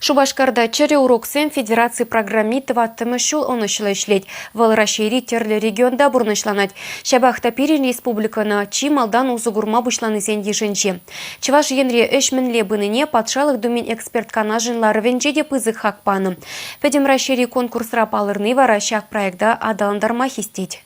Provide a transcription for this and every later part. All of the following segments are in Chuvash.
Шупашкарта Чӗрӗ уроксем федераци программи тӑваттӑмӗш ҫул ӑнӑҫлӑ ӗҫлет. Вӑл Раҫҫейри тӗрлӗ регионта пурнӑҫланать. Ҫапах та пирӗн республикӑна чи малтан усӑ курма пуҫланисен йышӗнче. Чӑваш Енре ӗҫ мӗнле пынине Патшалӑх Думин эксперт канашӗн ларӑвӗнче те пысӑк хак панӑ. Пӗтӗм Раҫҫейри конкурсра палӑрни вара ҫак проекта аталантарма хистет.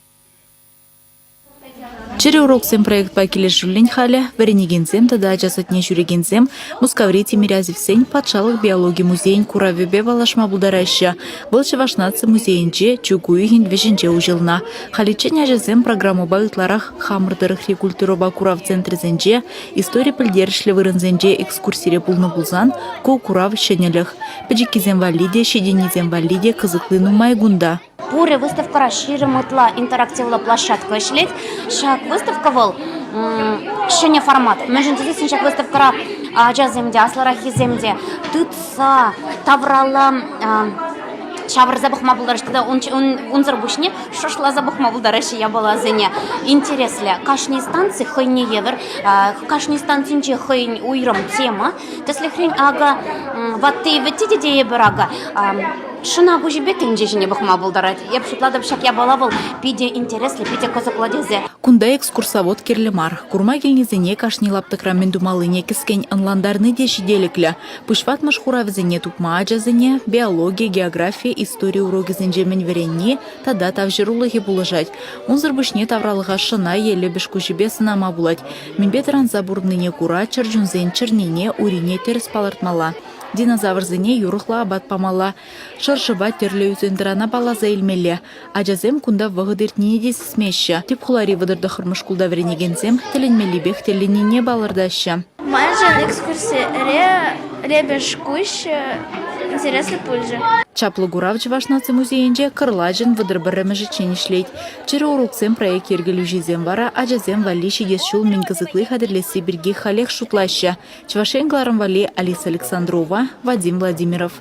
Чӗрӗ уроксем проектпа килӗшӳллӗн халӗ вӗренекенсем тата ача садне ҫӳрекенсем Мускаври Тимирязевсен патшалӑх биологи музейӗн куравӗпе паллашма пултараҫҫӗ. Вӑл Чӑваш наци музейӗнче чӳк уйӑхӗн вӗҫӗнче уҫӑлнӑ. Халиччен ачасем программӑпа ытларах хамӑр тӑрӑхри культурӑпа курав центрӗсенче, истори пӗлтерӗшлӗ вырӑнсенче экскурсире пулнӑ пулсан ку курав ҫӗнӗлӗх. Пӗчӗккисем валли те, ҫитӗннисем валли те кӑсӑкли нумай кунта. Пурӗ выставкӑра 20 ытла интерактивлӑ площадка ӗҫлет. Ҫак выставка вӑл ҫӗнӗ формат. Мӗншӗн тесессӗн ҫак выставкӑра ачасем те, аслӑраххисем те тытса тавралла ҫавӑрса пӑхма пултараҫҫӗ тата унсӑр пуҫне шӑршласа пӑхма пултараҫҫӗ япаласене. Интереслӗ. Кашни станци хӑйне евӗр, кашни станцинче хӑйӗн уйрӑм тема. Тӗслӗхрен, акӑ, ватти-вӗтти те тейӗпӗр акӑ, шӑна куҫӗпе тӗнче ҫине пӑхма пултарать. Эп шутлатӑп, ҫак япала вӑл питӗ интереслӗ, питӗ кӑсӑклӑ тесе. Кунта экскурсовод кирлӗ мар. Курма килнисене кашни лаптӑкра мӗн тумаллине кӗскен ӑнлантарни те ҫителӗклӗ. Пуҫватмӑш хуравӗсене тупма ачасене биологи, географи, истори урокӗсенче мӗн вӗренни тата тавҫӑрулӑхӗ пулӑшать. Унсӑр пуҫне тавралӑха шӑна е лӗпӗш куҫӗпе сӑнама пулать. Мӗнпе тӑранса пурӑннине кура чӗрчунсен чӗрнине, урине тӗрӗс палӑртмалла. Динозаврсене юрӑхлӑ апат памалла. Шӑршӑпа тӗрлӗ ӳсен-тӑрана палласа илмелле. Ачасем кунта вӑхӑт иртнине те сисмеҫҫӗ. Тӗп хулари 39 шкулта вӗренекенсем тӗлӗнмеллипех тӗлленнине палӑртаҫҫӗ. Маншӑн экскурсире лӗпӗш куҫ интереслӗ пулчӗ. Чаплӑ курав Чӑваш наци музейӗнче кӑрлачӑн 31-мӗшӗччен ӗҫлет. Чӗрӗ уроксем проект йӗркелӳҫисем вара ачасем валли ҫитес ҫул мӗн кӑсӑкли хатӗрлесси пирки халех шутлаҫҫӗ. Чӑваш Ен кӑларӑм валли Алиса Александрова, Вадим Владимиров.